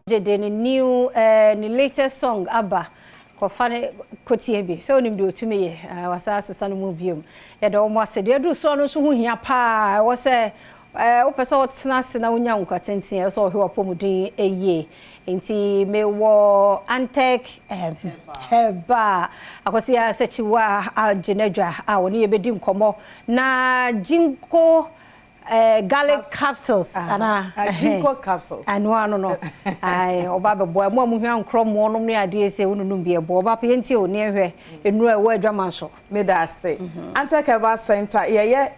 De ne new eh, ne latest song aba, kɔfa ne kɔtie bi sɛ wonim deɛ ɔtumi yɛ eh, wasa asesa no mu biom. Yɛda wɔn ase. Deɛ aduru soɔ no nso ho hia paa. Ɛwɔ sɛ eh, wopɛ sɛ wotena ase na wonya nkwa tenten, ɛwɔ sɛ wɔhwɛ w'apɔmuden yie. Nti mewɔ Antec eh, Herbal Akɔsi Asɛkyiwa agye n'adwa a wɔne yɛbɛdi nkɔmmɔ na Ginkgo garlic capsules ana? Ginkgo capsules. Ɛno ano no ɔba bɛboa mu a muhwɛ nkorɔmoɔ nom ne adeɛ sɛ wononum bi ɛboa ɔba pɛ. Yɛntie o ne yɛhwɛ nnuro a ɛwɔ adwama so. Meda ase. Antec Herbal Center, yɛyɛ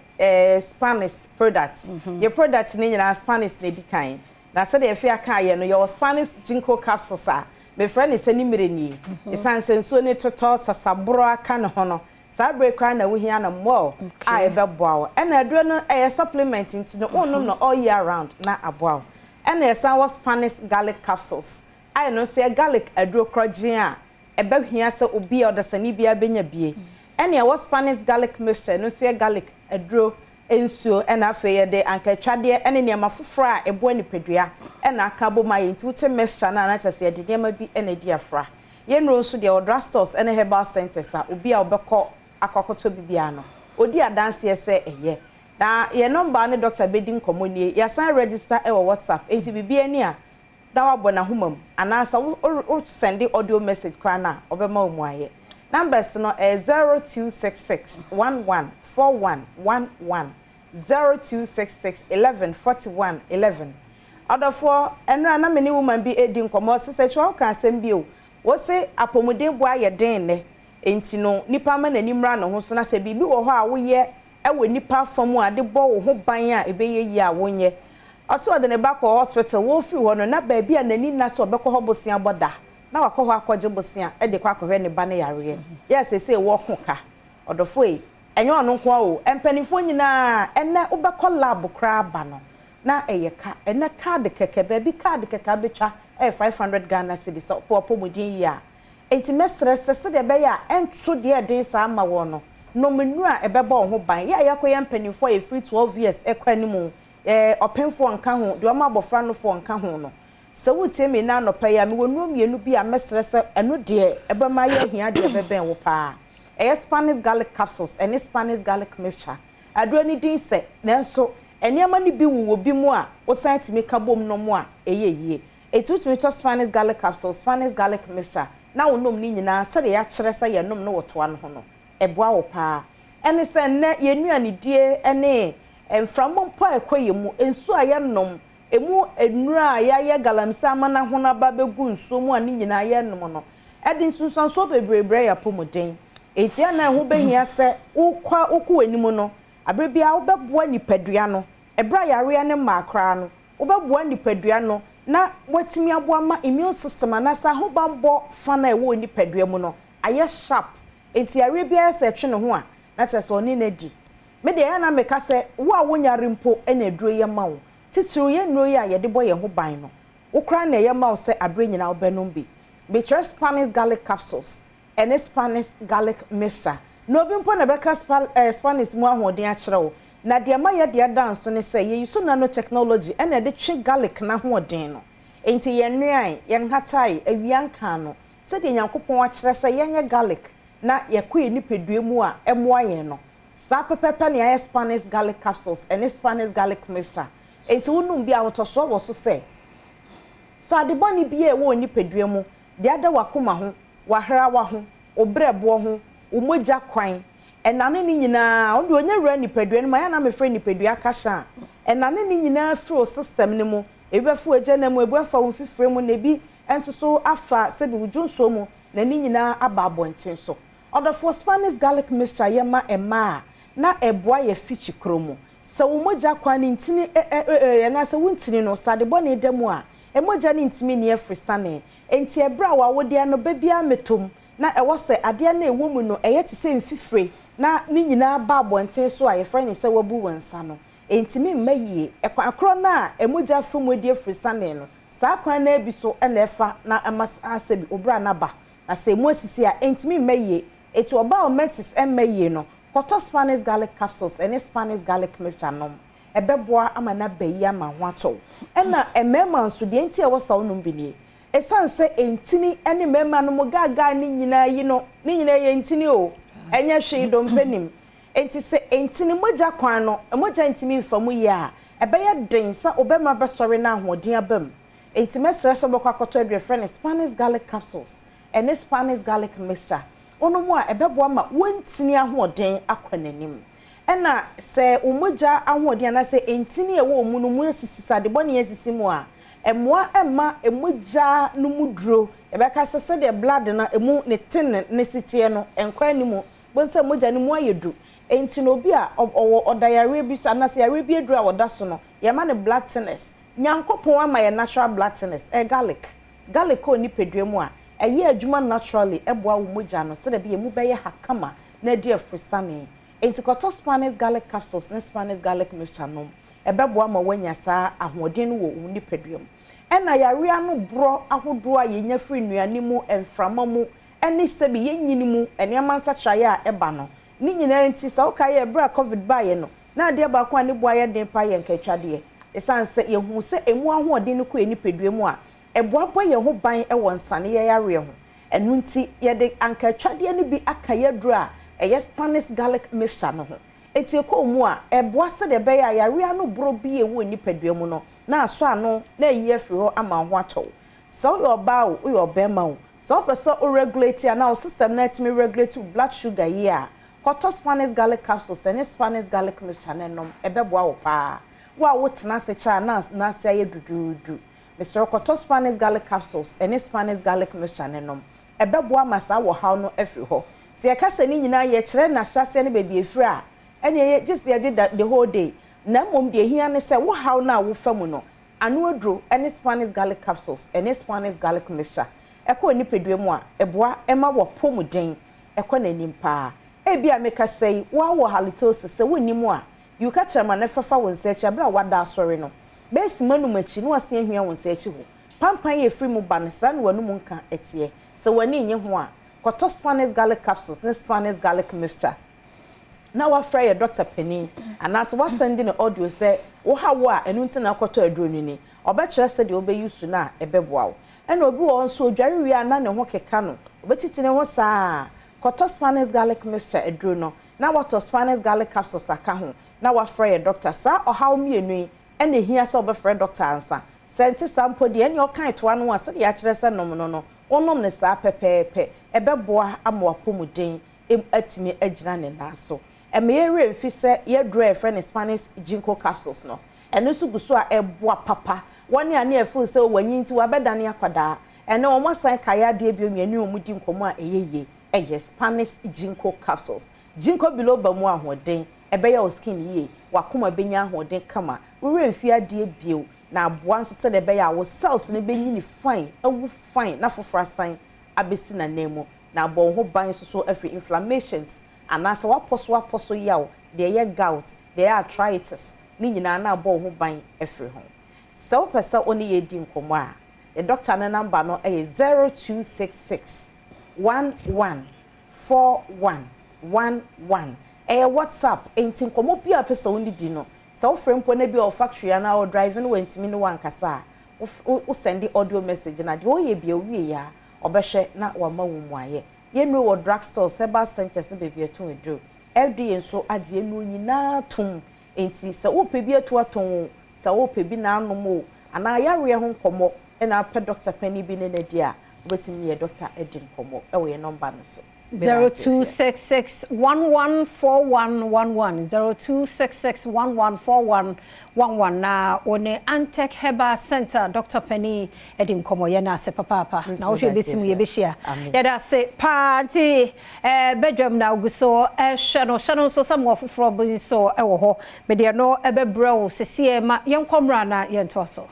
Spanish products. Yɛ products ne nyinaa Spanish na edi kan. Na sɛdeɛ efi aka yɛ no, yɛwɔ Spanish ginkgo capsules a mefrɛ ne sɛ ne mmerɛ nie. Ɛsiane sɛ nsuo ne totɔ sasaborɔ aka ne ho no, saa bere koraa na wohia no more a ɛbɛboa wo. Ɛna aduro no ɛyɛ supplement, nti no wonom no all year round na aboa wo. Ɛna yɛsan wɔ Spanish garlic capsules a ɛno nso yɛ garlic aduro korɔgyen a ɛbɛhia sɛ obi a ɔdasani biara bɛnya bie. Ɛna ɛwɔ Spanish garlic mixture, ɛno nso yɛ garlic aduro nsuo. Ɛna afei yɛde ankatwadeɛ ɛne nneɛma foforɔ a ɛboa nipadua ɛna aka bɔ mu ayɛ. Nti wote mixture no a, na kyerɛ sɛ yɛde nneɛma bi ɛna adi afra. Yɛn nnuro nso deɛ, wɔ drugstores ɛne herbal centers a obi a ɔbɛkɔ akɔkɔtɔ bibiara no, odi adanseɛ sɛ ɛyɛ. Na yɛn number ne doctor bɛdi nkɔmmɔ nie. Yɛasan register ɛwɔ WhatsApp, nti biribi ani a na wabɔ n'ahoma mu anaasɛ wo send audio message koraa no a, ɔbɛma wo mu ayɛ. Numbers no ɛyɛ 0266114111, 0266114111. Ɔdɔfoɔ, ɛnora na me ne woman bi edi nkɔmmɔ sisɛ kyerɛ woka asɛm bi o, wɔse apɔmuden bo ayɛ den nnɛ, nti no nipa ama n'ani mmra ne ho so, na sɛ biribi wɔ hɔ a woyɛ ɛwɔ nipa fam a de bɔ wo ho ban a ɛbɛyɛ yie a wonyɛ. Ɔsɛ ɔde ne ba kɔ hospital, wɔfiri hɔ no na baabi a n'ani nna sɛ ɔbɛkɔ hɔ bosea bɔ da na wakɔ hɔ akɔgye bosea de kɔ akɔhwɛ ne ba ne yareɛ yɛ sɛsɛ wɔko ka. Ɔdɔfo yi, ɛnyɛ ɔno nko a o, mpanimfoɔ nyinaa ɛnɛ wobɛkɔ lab koraa ba no na ɛyɛ ka. Ɛnɛ card kɛkɛ, baabi card kɛkɛ abɛtwa ɛyɛ 500 Ghana cedis sɛ ɔpɔ ɔpɔmuden yie a. Nti mɛsrɛ sɛ sɛdeɛ ɛbɛyɛ a ɛnto deɛ ɛden saa ama wɔn no, nom nnuro a ɛbɛbɔ wɔn ho ban. Yɛ a yɛakɔyɛ mpanimfoɔ a yɛfiri 12 years ɛkɔ anim, ɔpemfoɔ nka ho, deɛ ɔma abɔfra nofoɔ nka ho no, sɛ wotie me na anɔpa yi a, mewɔ nnuro mmienu bi a mɛsrɛ sɛ ɛno deɛ ɛbɛma yɛ ahia deɛ ɛbɛbɛn wo paa. Ɛyɛ Spanish garlic capsules ɛne Spanish garlic mixture. Aduro no din sɛ, nanso nneɛma no bi wowɔ bi mu a wosan tumi ka bom nom a ɛyɛ yie. Eti wotumi tɔ Spanish garlic capsules, Spanish garlic mixture na wonom ne nyinaa sɛdeɛ yɛakyerɛ sɛ yɛnom no wɔ toa no ho no, ɛboa wo paa. Ɛne sɛ nnɛ yɛn nnuanedie ne mframa mpo a ɛkɔ yɛn mu, nsuo a yɛnom emu nnuro a yɛayɛ galamsey ama n'ahono aba bɛgu nsuo mu a ne nyinaa yɛnom no, ɛde nsunsuansoɔ bebree brɛ yɛ apɔmuden. Eti ɛna ɛho bɛhia sɛ wokɔ wokɔ w'anim no, abere biara wobɛboa nipadua no. Ɛberɛ a yareɛ ne mmaa koraa no, wobɛboa nipadua no na watumi aboa ma immune system anaasɛ ahobanbɔ fa no a ɛwɔ nipadua mu no ayɛ sharp. Eti yareɛ biara sɛ ɛtwe ne ho a, na kyerɛ sɛ ɔne no adi. Me deɛ, ɛyɛ na meka sɛ wo a wonyare mpo ɛna aduro yɛ ma wo. Titiriw yɛ nnuro yi a yɛde bɔ yɛn ho ban no, wo koraa na ɛyɛ ma wo sɛ abere nyinaa wobɛnom bi. Mekyerɛ Spanish garlic capsules ɛne Spanish garlic mixture. Na obi mpo na bɛka Spanish mu ahoɔden akyerɛ wo. Na deɛ ma yɛ deɛ da nso ne sɛ yɛyi so nanotechnology ɛna ɛde twe garlic n'ahoɔden no. Nti yɛn nnuan, yɛn hatae, awia nka no sɛdeɛ Nyankopɔn akyerɛ sɛ yɛnyɛ garlic na yɛkɔ yɛ nipadua mu a ɛmoa yɛn no, saa pɛpɛpɛ ne ayɛ Spanish garlic capsules ɛne Spanish garlic mixture. Nti wonum bi a, ahotɔsoɔ wɔ so sɛ sɛ ade bɔne bi a ɛwɔ wɔ nipadua mu deɛ ada w'akoma ho, w'ahrawa ho, wo brɛboɔ ho, wo mogya kwan, ɛnane ne nyinaa wode onye wura nipadua no mu a, yɛn na mefrɛ nipadua kahyɛ a, ɛnane ne nyinaa firi wo system no mu. Ebi bɛfa w'agya nam mu, ebi afa wo mfifire mu, na ebi nso so afa sɛbi wo dwonsuo mu, na ne nyinaa aba abɔnten so. Ɔdɔfoɔ, Spanish garlic mixture yɛ ma mmaa a na ɛboa yɛ fikyi kuro mu. Sɛ wo mogya kwan ne ntini ɛ ɛ ɛ anaasɛ wo ntini no sɛ ade bɔne da mu a, mogya no ntumi nni afiri sane. Nti ɛberɛ a w'awodeɛ no bɛ biara mmɛtɔ mu na ɛwɔ sɛ adeɛ no a ɛwɔ mu no ɛyɛ te sɛ mfifire na ne nyinaa ba abɔnten so a yɛfrɛ ne sɛ wabu wo nsa no, ntumi mma yie. Ɛkwan korɔ no a mogya fa mu adi afiri sane no, saa kwan no bi so ɛna ɛfa na ɛma asɛ bi obra n'aba na sɛ emu asisi a, ntumi mma yie. Eti ɔbaa o menses mma yie no, kɔtɔ Spanish garlic capsules ɛne Spanish garlic mixture nom. Ɛbɛboa ama no aba yie ama ho atɔ wo. Ɛna mmarima nso, deɛ nti a ɛwɔ sɛ wonom bi nie, ɛsiane sɛ ntini ne mmarima no mo gaagaa ne nyinaa yi no, ne nyinaa yɛ ntini o, ɛnyɛ hwee, dompe nim. Enti sɛ ntini mogya kwan no, mogya ntumi mfa mu yie a, ɛbɛyɛ den sɛ ɔbarima bɛsɔre na ahoɔden aba mu. Enti mɛsrɛ sɛ wobɛkɔ akɔtɔ aduro a yɛfrɛ no Spanish garlic capsules ɛne Spanish garlic mixture. Wonom a, ɛbɛboa ma wo ntini ahoɔden akɔ n'anim. Ɛna sɛ wo mogya ahoɔden anaasɛ ntini a ɛwɔ wo mu no mu asisi, sɛ ade bɔne asisi mu a, ɛmmoa mma mogya no mu duro, yɛbɛka sɛ sɛdeɛ blood no ɛmu ne thin ne si teɛ no, ɛnkɔ anim. Bohu sɛ mogya no mu ayɛ du. Enti no obi a ɔwɔ ɔda yareɛ bi so anaasɛ yareɛ bi aduro a ɔda so no, yɛma no blood thinners. Nyankopɔn ama yɛn natural blood thinners, ɛyɛ garlic. Garlic kɔ nipadua mu a, ɛyɛ adwuma naturally ɛboa wo mogya no sɛdeɛ ɛbɛyɛ emu bɛyɛ ha kama na adi afurisane. Enti kɔtɔ Spanish garlic capsules ne Spanish garlic mixture nom. Ɛbɛboa ma woanya saa ahoɔden no wɔ wo nipadua mu. Ɛna yareɛ ano borɔ ahodoɔ a yɛnya firi nnuane mu, mframa mu, ne sɛbi yɛn nyini mu nneɛma nsakyeraeɛ a ɛba no, ne nyinaa nti, sɛ wokae a ɛberɛ a covid baeɛ no, na adeɛ baako a ne bo ayɛ den paa yɛ nkaatwadeɛ. Ɛsiane sɛ yɛhuu sɛ ɛmu ahoɔden no kɔ yɛn nipadua mu a, ɛboa bɔ yɛn ho ban wɔ nsaneeɛ yareɛ ho. Ɛno nti, yɛde ankaatwadeɛ no bi aka yɛn aduro a ɛyɛ Spanish garlic mixture no ho. Enti ɛkɔ wo mu a, ɛboa sɛdeɛ ɛbɛyɛ a yareɛ ano borɔ bi a ɛwɔ wo nipadua mu no, na asɔ ano na ayi afiri hɔ ama wo ho atɔ wo. Sɛ woyɛ ɔbaa o, woyɛ ɔbarima o, sɛ wopɛ sɛ wo regulate anaa wo system no atumi regulate wo blood sugar yie a, kɔtɔ Spanish garlic capsules ɛne Spanish garlic mixture no nom, ɛbɛboa wo paa. Wo a wotena ase kyɛ a na n'ase ayɛ duduudu, mesrɛ wo kɔtɔ Spanish garlic capsules ɛne Spanish garlic mixture no nom. Ɛbɛboa ama saa wɔhaw no afiri hɔ. Sɛ yɛka sɛ ne nyinaa yɛkyerɛ n'ahyɛaseɛ ne baabi a ɛfiri a, ɛnneɛ gye sɛ yɛgye the whole day. Na mmom deɛ ɛhia ne sɛ wo haw no a wofa mu no, ano aduro ne Spanish garlic capsules ne Spanish garlic mixture kɔ nipadua mu a, ɛboa ma w'apɔmuden kɔ n'anim paa. Ebia mekasa yi, woawɔ halitosis, sɛ wonnim a, yiw ka kyerɛ ma no fɛfa wo nsa akyi bere a woada asɔre no. Bɛyɛ simma anum akyi na woasan ahwia wo nsa akyi hɔ. Pampan a efiri mu ba no, saa na w'anum nka teɛ. Sɛ w'ani nnye ho a, kɔtɔ Spanish garlic capsules ne Spanish garlic mixture na woafrɛ yɛn dɔkta panin anaasɛ woasɛnde no audio sɛ wo haw a ɛno nti na wokɔtɔ aduro no ni. Ɔbɛkyerɛ sɛdeɛ wobɛ use no a ɛbɛboa wo. Ɛna obi wɔ hɔ nso ɔdware wie a na ne ho keka no, ɔbɛtiti ne ho saa ara. Kɔtɔ Spanish garlic mixture aduro no na woatɔ Spanish garlic capsules aka ho na woafrɛ yɛn dɔkta. Saa ɔhaw mmienu yi na ɛhia sɛ wobɛfrɛ dɔkta ansa. Sɛ ɛnte saa mpo deɛ, ɛnneɛ ɔkan toa no a sɛdeɛ yɛakyerɛ sɛ nom no no, wonom no saa pɛpɛɛpɛ. Ɛbɛboa ama w'apɔmuden atumi agyina ne nan so. Ɛmma yɛn werɛ mfi sɛ yɛn aduro a yɛfrɛ no Spanish Ginkgo capsules no, ɛno nso gu so a ɛboa papa. Wɔn a na yɛfeel sɛ wɔanyin nti wɔabɛdane akwadaa, ɛnnɛ wɔasan kae adeɛ bio, yɛne wɔn di nkɔmmɔ a ɛyɛ yie. Ɛyɛ Spanish Ginkgo capsules. Ginkgo biloba mu ahoɔden, ɛbɛyɛ wo skin yie, w'akoma bɛnya ahoɔden kama, wo werɛ mfi adeɛ bio, na aboa nso sɛdeɛ ɛbɛyɛ a wo cells no bɛnyini fine, awu fine na foforɔ asan abɛsi n'ananmu. Na abɔ wo ho ban nso so afiri inflammations anaasɛ w'apɔso apɔso yaw, deɛ ɛyɛ gout, deɛ ɛyɛ arthritis, ne nyinaa na abɔ wo ho ban afiri ho. Sɛ wopɛ sɛ wo ne yɛ di nkɔmmɔ a, yɛ dɔkta no number no yɛ 0266 11 41 11. Ɛyɛ WhatsApp, enti nkɔmmɔ bi a wopɛ sɛ wo ne di no, sɛ wofrɛ mpo na bi a wɔ factory anaa wɔ drive no wantumi ne wankasa a, wo send audio message na deɛ ɔyɛ bia owie a ɔbɛhwɛ na wama wo mmuayɛ. Yɛnnuro wɔ drug stores, herbal centers ne baabi ɛtɔn aduro. FDA nso agye yɛnnuro nyinaa tom, enti sɛ wopɛ bi atu atɔn o, sɛ wopɛ bi na anom o, anaa yareɛ ho nkɔmmɔ ɛna apɛ dɔkta panin bi ne no adi a, wobɛtumi ne yɛ dɔkta adi nkɔmmɔ ɛwɔ yɛn number no so. 0266114111, 0266114111 na wɔne Antec Herbal Center Dr. Panin adi nkɔmmɔ. Yɛn ase papaapa na wohwɛ bɛsi mu yɛbɛhyia. Yɛda ase paa. Nti bɛdwam na ogu so ɛhwɛ no hyɛ no nso sɛ mmoa foforɔ bi nso ɛwɔ hɔ. Medeɛ no ɛbɛbrɛ wo sesie ma yɛnkɔ mmra na yɛntoa so.